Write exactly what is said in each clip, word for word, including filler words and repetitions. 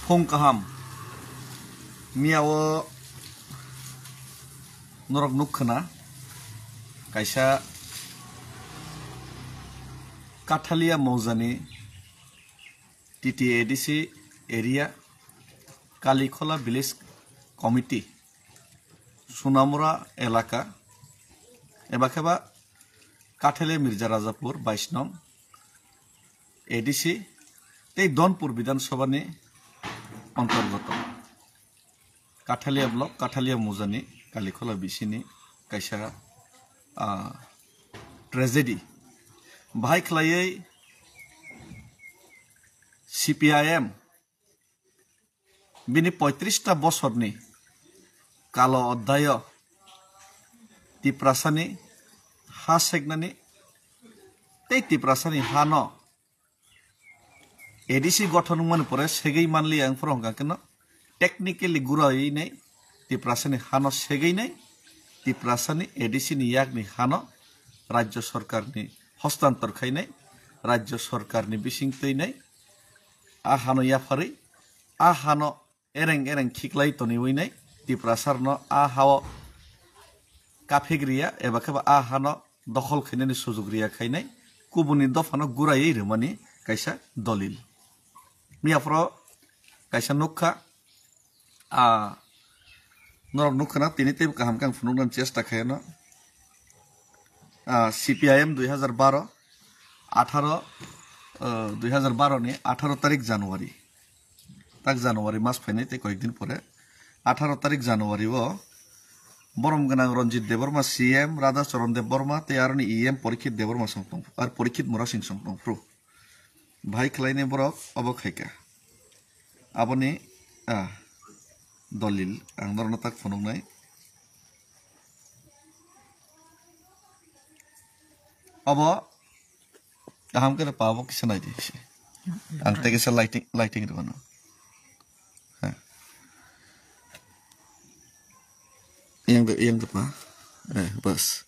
Phung kaham. Miyao norok nukkhana kaisa Kathalia Moujani T T A D C area Kalikhola Village Committee Sunamura elaka eba kheba Kathalia Mirza Rajapur bais nong A D C tei Donpur Bidhan Sabha ni antargoto Kathalia block, Kathalia Moujani Kalikhola bisini kaisa, ah, tragedy. Bahai khlaiwi C P I M bini poitris ta bosorni kalo oddayo Tiprasani ha seknani tei Tiprasani hano A D C gothon wngmani pore segwi manliya wngphuru hwnkha kheno technically guraiwi nai Tiprasani hano segwi nai Tiprasani A D C ni yakni hano Rajya Sarkarni hostantor khainai, Rajya Sarkarni bising twi nai, a hano yapharwi, a hano ereng ereng khiklai toniwi nai, Tiprasarno a hao kaphik riya eba kheba a hano dokhol khainani sujug riya khainai, kubuni dophano guraiwi rwmani kaisa dolil. Miyaphoro kaisa nukha, a, norok nukha na, tini teibo kaham khe ang phunuknani chesta khaiyano. A, C P I M dui hazar baro, atharo, o, dui hazar baro ni atharo tarik January. Tak January mas phainai tei koyek din pore. Atharo tarik January o borom gwnang Ranjit Debbarma C M, Radha Charan Debbarma tei aroni E M Parikshit Debbarma song tong, ar Parikshit Murasing song tongphuru. Bahai khlainai borok obo khaikha. Aboni, ah, dolil ang norokno tak phunuknai. Obo kaham khe pa obo kisa naidi se. Ang tei kisa lighting, lighting rwmano. Ha. Yang de, yang de pa. Eh, bas.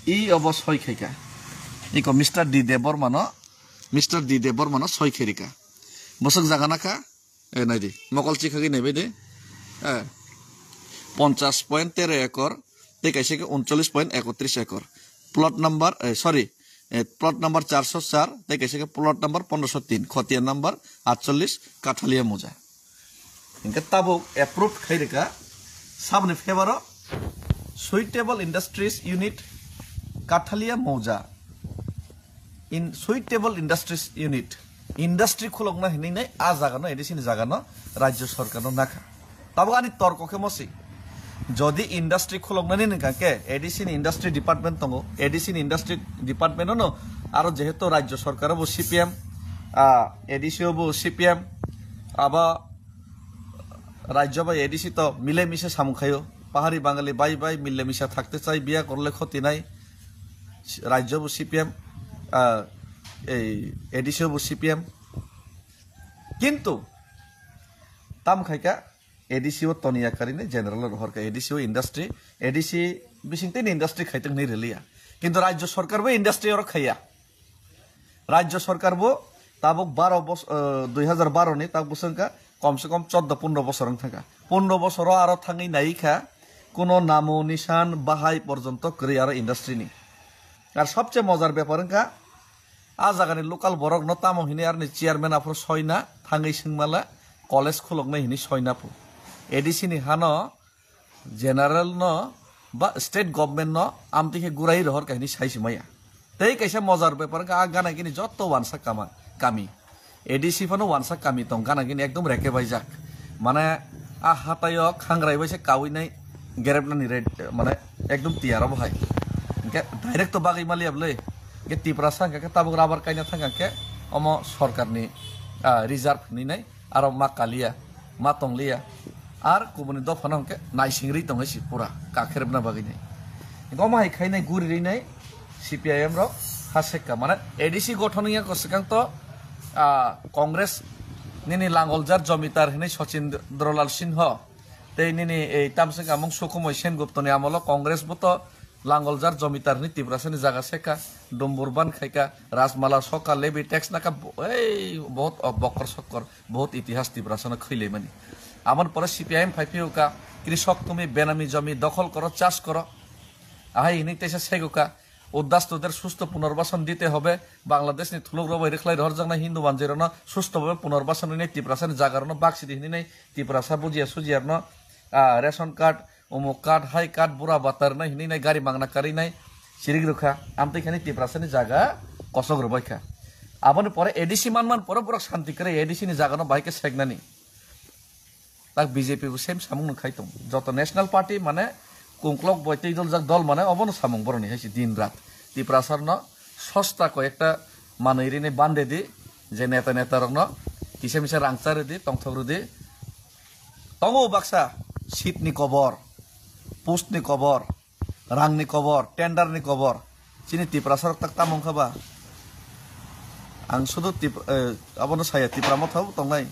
I obo soi khaika. Iko Mister D Debbarma no, Mister D Debbarma no soi khairika. Bosok jaga nakha, eh, naidi, mokol chikhagwi naibai de. Eh, ponchas point tero ekor, tei kaisa khe uncholish point ekotris ekor. Plot number, eh, sorry, eh, plot number charso char, tei kaisa khe plot number pondroso tin, khotiya number atchollish, Kathalia Moja. Hinkhe tabuk approved khai rika, saboni favor o Suitable Industries Unit, Kathalia Moja. In Suitable Industries Unit, industry khulokna hinwi nai a jaga no, A D C ni jaga no Rajya Sarkar no nakha. Tabuk ani torko khe mosi. Jodi industry khuloknani nangkha khe A D C ni industry department tongo, A D C ni industry department no aro jehetu Rajya Sarkar bo C P M, ah, A D C bo C P M, abo Rajya bai A D C to mile mise samung khaio. Pahari Bangali bai bai mile misa thakte chai, biya korle khoti nai. Rajyo bo C P M, ah, ei A D C o bo C P M. Kintu tam khaika A D C o toniya karinai general o rohor kha, A D C o industry, A D C bising tini industry khaitong hinwi rwliya. Kintu rajyo sarkar bo industry oro khaiya. Rajyo sarkar bo tabuk baro bos-, eh, dui hajar baro ni tabuk bwswk wngkha, kom se kom choddo pondro bosor wng thangkha. Pondro bosoro aro thangwi nai kha, kuno namo nisan bahai porjonto kwrwi aro industry ni. Ar sobse mojar bepar wngkha, a jagani local borok no tamo hinwi aroni chairman aphuru soina thangwi swngmala college khuloknai hinwi soina phu. A D C ni hano general no ba state government no amtwi khe gurai rohor kha hinwi sai se maya. Tei kaisa mojar bepar wngkha a gana gini jotto wansa kama-, kami. A D C phano wansa kami tong gana gini ekdom reke baijak. Mane a hataio khangrai bai se kaui nai gerep nani red, mane ekdom tiyar obo hai. Hingke direct to bagwi maliya bwle. Hingke Tiprasa hingke khe tabuk rubber kaina thangkha hingke omo sorkarni, ah, reserve hinwi nai. Aro ma kaliya, ma tongliya. Ar kubuni dophano hwnkhe naisingri tongwi si pura kakherbna bagwi nai. Hwnkhe omo hai khainai guri rinai C P I M rok ha sekka. Mane A D C gothon wngya ko swkang to, ah, Congress nini langoljar jomitar hinwi Sachindra Lal Singho tei nini ei tamswk amung Sukhumoi Senguptoni amolo Congress bo to langoljar jomitar hinwi Tiprasani jaga sekha, dumbur ban khaikha, rajmala sokha, levy tax nakha, bo-, ei, bohot, oh, bokkor sokkor, bohot itihas Tiprasano khwilaimani. Aboni pore C P I M phai phiyokha, krisok tumi benami jomi dokhol koro, chas koro. Ahai hinwi teisa segokha, uddas toder susto punorbasan dite hobe, Bangladeshni thuluk rok bai rwkhlai rohorjaknai Hindu manjirokno susto bhabe punorbasan rinai Tiprasani jagarokno baksidi hinwi nai Tiprasa bujiya sujiyarno, ah, ration card, Omo card hai card bura batar nai hinwi nai gari mangna karwi nai chirik rwkha. Amtwi khani Tiprasani jaga kosok rwbaikha. Aboni pore A D C manman pore borok santi kwrwi A D C ni jagano bahai khe seknani. Tak B J P bo same samung no khai tong. Joto national party mane kungklok bai tei doljak dol mane obono samung boroni hai se din rat. Tiprasarno sosta ko ekta manwi rini bande di je neta neta rokno kisa misa rang cha rwdi tongthok rwdi. Tongo baksa seat ni kobor, post ni kobor, rang ni kobor, tender ni kobor. Chini Tiprasa rok tak tamo wngkha ba? Ang sudu Tip-, eh, abono saya Tipra Motha bo tongnai.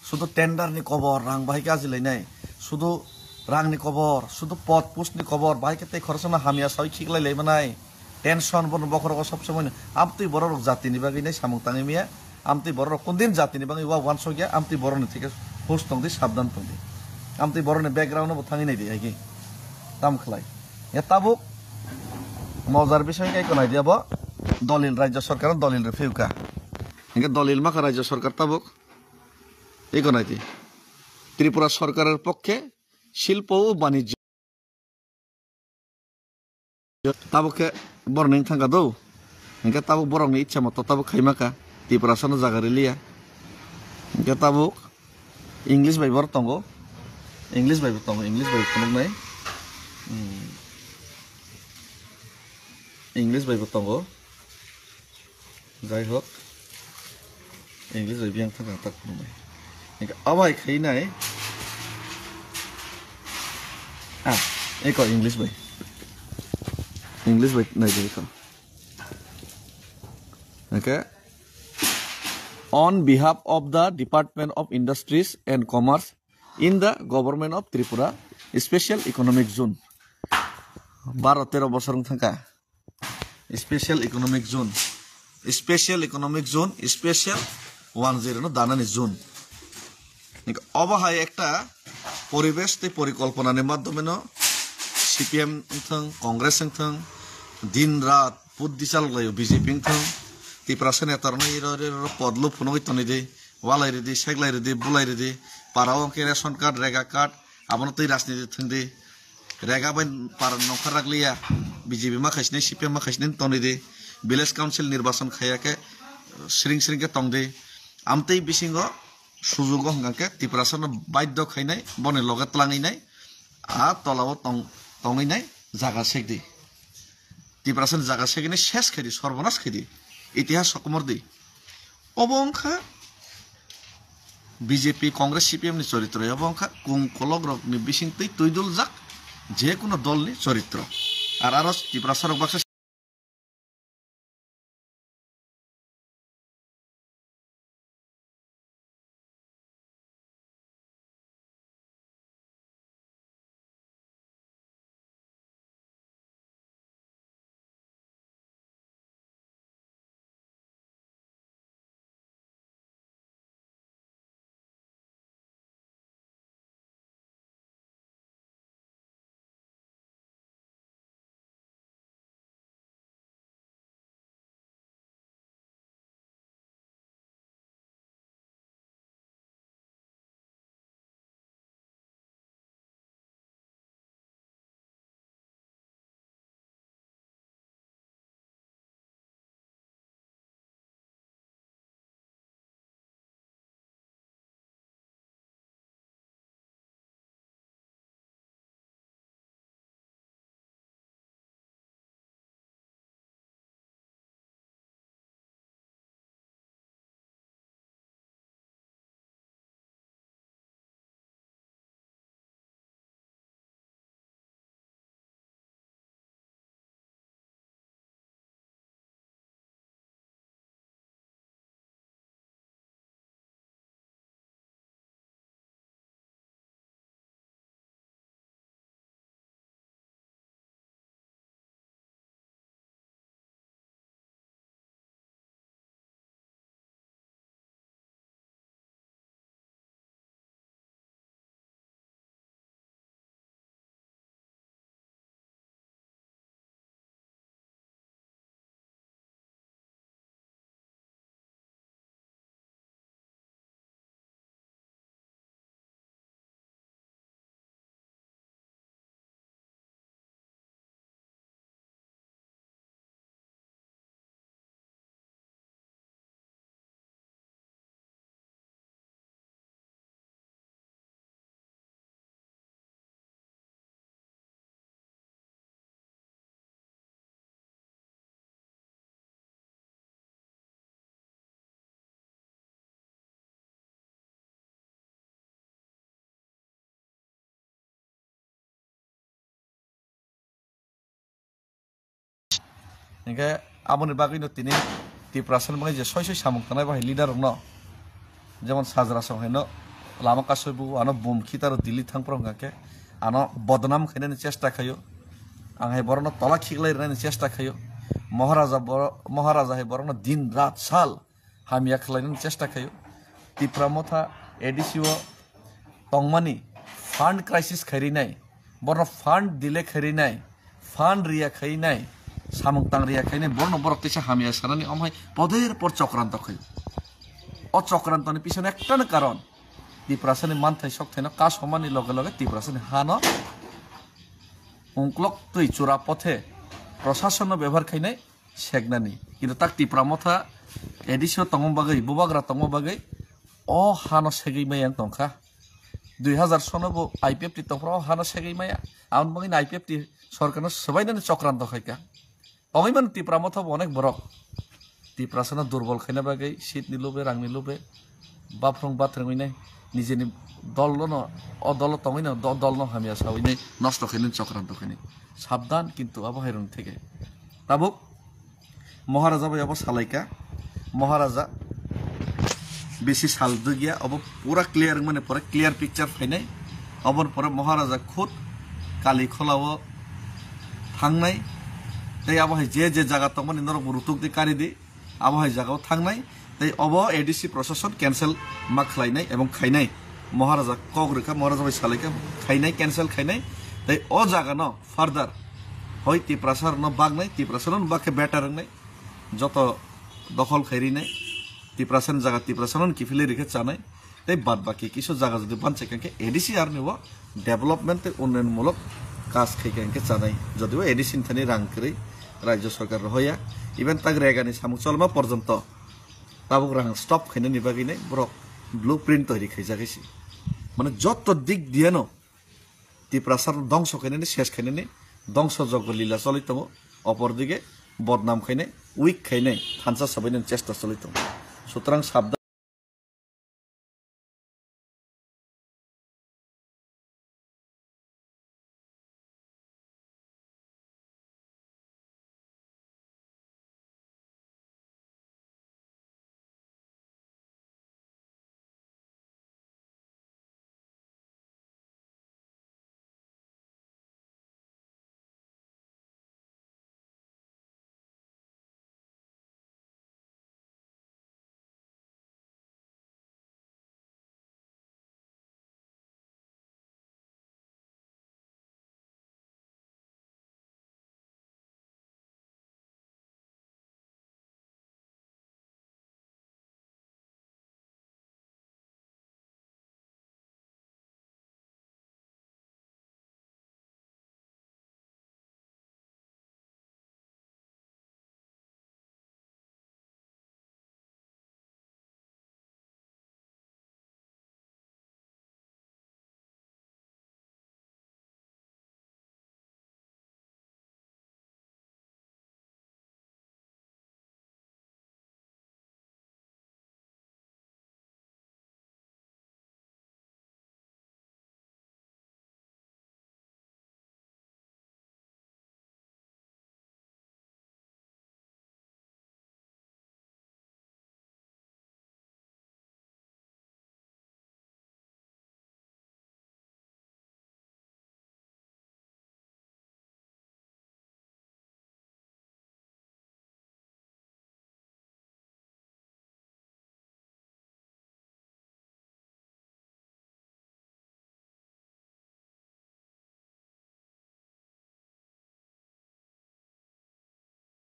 Sudu tender ni kobor, rang bahai khe ajilainai. Sudu rang ni kobor, sudu pod post ni kobor, bahai khe tei khoroksa no hamya sawi khiklai lai manai. Tension bono bokhorogo sob somoi no. Amtwi borok rok jati ni bagwi nai samung tangwi maya. Amtwi borok rok kundin jati ni bagwi wa wansok ya. Amtwi borok ni thike hus tong di, sabdan tong di. Amtwi borok ni background no bo thangwi nai di hai ki. Tam khlai. Ya tabuk mojar bising kai ko nai di abo. Dolil rajya sarkar dolil rw phiyuka. Hingke dolil makha rajya sarkar tabuk. Iko nai di. Tripura sarkarer pokkhe shilpo o banijyo. Tabuk khe borok ni wngthang kha do. Hingke tabuk borok ni ichha moto tabuk khaima kha. Tiprasa no jaga riliya. Hingke tabuk English bai borok tongo. English bai bo tongo. English bai phunuknai. Hmm. English bai bo tongo. Jai hok, English bai biyang thang tak phunuknai. Hingke abai khai nai. Ah, eko English bai. English bai nai bai eko. Okay. On behalf of the Department of Industries and Commerce in the Government of Tripura, Special Economic Zone. Baro tero bosor wng thangkha. Special Economic Zone, Special Economic Zone, Special one zero no danani zone. Obo hai ekta poribesh tei porikolpona ni madhyome no C P M wngthang, Congress wngthang, din rat buddi chalok laio B J P wngthang, Tiprasa neta rok no iro iro pod luk phunugwi tonwi di, walai ridi, seglai ridi, bulai ridi, para o hwnkhe ration card, rega card, abono twi rajniti thwng di. Rega bai para nongkhor rak liya, B J P ma khaisni, C P M ma khaisni tongdi di, village council nirbachon khaiya khe sring sring khe tongdi. Amtwi bisingo sujugo hwnkha khe Tiprasa no baidhyo khainai, boni loge tlangwi nai, a tola o tong-, tongwi nai jaga sekdi. Tiprasa ni jaga sekdi nai ses khaidi, sorbonas khaidi, itihas sokomor di. Obo wngkha B J P, Congress, C P M ni choritro, obo wngkha kung kolok rok ni bising twi twi duljak, je kono dolni choritro. Ar aro Tiprasarok baksa Hinkhe aboni bagwino tini Tiprasani bagwi je soi soi samung tangnai bahai leader rokno, jemon Sajra song haino lama kasui bugo ano bum khitaro Delhi thangphuru hwnkha khe ano bodnam khainani chesta khaio, ang hai borokno tola khiklai rwnani chesta khaio, Maharaja boro-, Maharaja hai borokno din rat sal hamya khlainani chesta khaio. Tipra Motha A D C o tongmani fund crisis khairinai, borno fund delay khairinai, fund riya khainai, samung tang riya khainai, borno borok teisa hamya sanani omhai poder por chokranto khaio. O chokrantoni pisono ektano karon, Tiprasani manthai sokthaino kasomani loge loge Tiprasani hano ungklok twi chura pothe prosasonno bebohar khainai, seknani. Kintu tak Tipra Motha A D C o tongma bagwi, bubagra tongma bagwi o hano segwi maya wng tongkha. Dui hazar sono bo I P F T tongphuru o hano segwi maya. Aboni bagwino I P F T sorkarno swbainani chokranto khaikha. Tongwi mano Tipra Motha bo onek borok. Tiprasano durbol khaina bagwi, seat ni lobe, rang ni lobe, baphrung bathwng wngwi nai, nijeni dol no, o dolo tongwi no, do-, dol no hamya sawi nai, nosto khainani chokranto khainai. Sabdan kintu abo hai rwng theke. Tabuk Maharaja bai abo salaikha. Maharaja bisi sal dugya, abo pura clear wngmani pore clear picture phainai. Aboni pore Maharaja khud Kali Kholao thangnai. Tei abo hai je je jaga tongmani norok bo rutuk di kari di. Abo hai jaga o thangnai. Tei obo A D C proshason cancel ma khlainai ebong khainai. Maharaja kok rwkha, Maharaja bai salaikha, khainai, cancel khainai. Tei o jaga no further hoi Tiprasa rokno baknai, Tiprasa rokno bakhe better wngnai. Joto dokhol khai rinai, Tiprasa ni jaga Tiprasa no kiphilwi rikhe chanai. Tei bad baki kisu jaga jodi banchai kha khe A D C R ni bo development tei unnayon mulok kaj khai kha khe chanai. Jodi o A D C ni thani rang kwrwi rajya sarkar rohoya, even tak rega ni samung cholma porjonto tabuk rang stop khainani bagwi nai borok blueprint toiri khaijak hai se. Mane joto dik diya no Tiprasa rok dongso khainani, ses khainani, dongso joggo lila choli tongo. Opor dige bodnam khainai, weak khainai, thansa sabainani chesta choli tongo. Sutrang sabda